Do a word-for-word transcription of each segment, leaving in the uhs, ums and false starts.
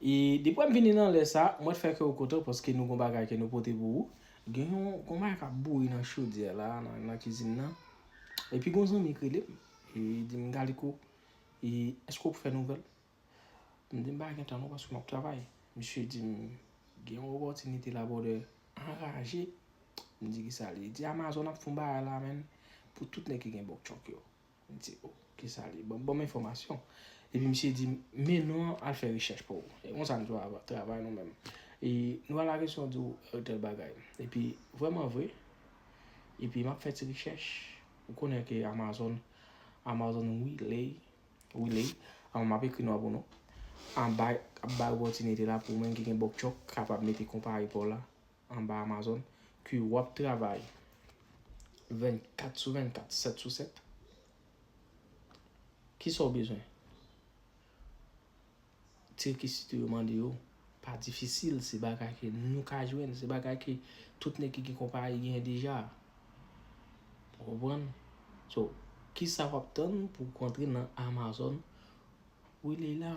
E depi m vini nan lè sa, mwen fè kè w kontan paske nou gon bagay ke nou pote pou ou. Gen yon gon bagay k ap bouyi nan chodyè la, nan, nan kizin nan. Epi gon zanmi k rele m, e di m, Galiko, e èske w pou fè nouvèl? M di m pa gen tan non paske m ap travay. Misye di m gen yon opòtinite la brother, anraje. M di kisa li ye? Li di Amazon ap fè yon bagay la menn pou tout nèg ki gen bòk chòk yo. M di oh, kisa li ye? Ban m enfòmasyon. Epi misye di m men non an, al fè rechèch pou ou. E konsa nou travay nou menm. E nou al la kesyon di w tèl bagay. Epi vrèman vre, epi m ap fè ti rechèch. Ou konnen ke Amazon, Amazon wi ley Willy, an m ap ekri nwa pou nou. An bay, ap bay opòtinite la pou ou menm ki gen bòk chòk kapab mete konpayi pa w la anba Amazon, ke w ap travay vennkat sou vennkat, sèt sou sèt. Kisa w bezwen? Ti rekizito yo mande yo pa difisil, se bagay ke nou ka jwenn, se bagay ke tout nèg ki gen konpayi genyen deja. Ou konprann? So, kisa w ap tann pou w antre nan Amazon? Wi, Leila,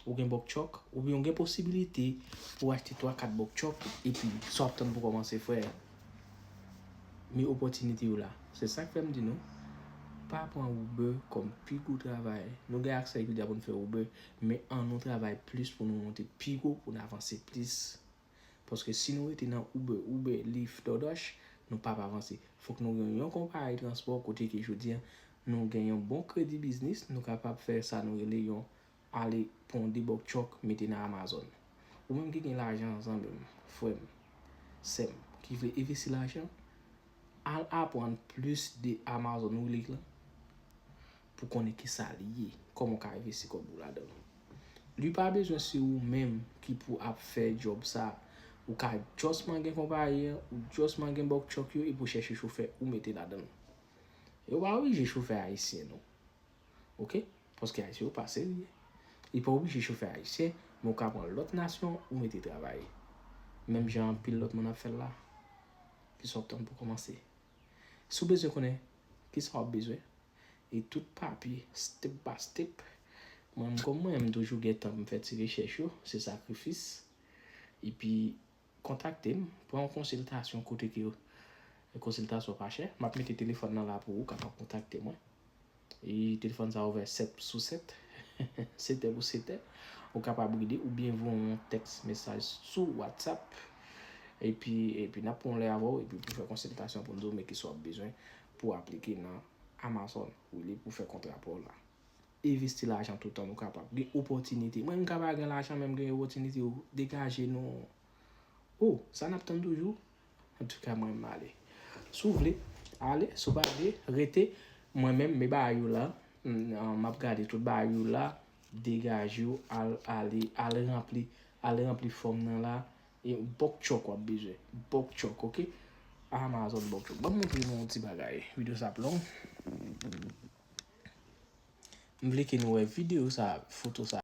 ou gen bòk chòk, oubyen ou gen posibilite pou w achte twa kat bòk chòk, epi sa w ap tann pou kòmanse, frè? Men opòtinite yo la. Se sa k fè m di nou, pa pran Uber kòm pi gwo travay. Nou gen aksè epi pou n fè Uber, men ann nou travay plis pou nou monte pi wo, pou n avanse plis. Paske si nou rete nan Uber, Uber, Lyft, DoorDash, nou p ap avanse. Fòk nou gen yon konpayi transpò kote ke jodi a, nou gen yon bon kredi biznis, nou kapab fè sa nou rele yon ale pran de bòk chòk mete nan Amazon. Ou menm ki gen lajan, zanmi m, frè m, sè m, ki vle envesti lajan, al aprann plis de Amazon Wilik lan pou konnen kisa li ye, kòman w ka envesti kòb ou ladan l. Li pa bezwen se ou menm ki pou ap fè djòb sa. Ou ka just man gen konpayi an, ou just man gen bòk chòk yo, epi w chèche chofè, ou mete ladan l. Yo pa oblije chofè ayisyen non. Oke? Paske ayisyen yo pa serye. Li pa oblije chofè ayisyen, men w ka pran lòt nasyon, ou mete travay. Menm jan anpil lòt moun ap fè l la. Kisa w ap tann pou kòmanse? Si w bezwen konnen kisa w ap bezwen, e tout papye, step by step, mwen menm kòm mwen, m toujou gen tan pou m fè ti rechèch yo, se sakrifis. Epi, kontakte m, pran yon konsiltasyon kote ke konsiltasyon pa chè. M ap mete telefòn nan la pou ou kapab kontakte mwen. E telefòn sa ouvè sèt sou sèt, sèt è pou sèt è. Ou kapab rele oubyen voye yon tèks mesaj sou WhatsApp. Epi, epi n ap pran yon lè avè w, epi pou fè konsiltasyon pou n di w men kisa w ap bezwen pou aplike nan Amazon Wilik pou fè kontra pa w la. Envesti lajan toutan nou kapab. Gen opòtinite. Mwen, m ka pa gen lajan, men m gen opòtinite yo. Degaje nou. Oh, sa n ap tann toujou? Antouka, mwen, m ale. Si w vle, ale. Si w pa vle, rete. Mwen menm, men bagay yo la. M, m ap gade tout bagay yo la. Degaje w, al, ale, al ranpli, al ranpli fòm nan la. E bòk chòk w ap bezwen. Bòk chòk, oke? Amazon bòk chòk. Ban m montre nou yon ti bagay. Videyo sa ap long. M vle ke nou wè videyo sa, foto sa.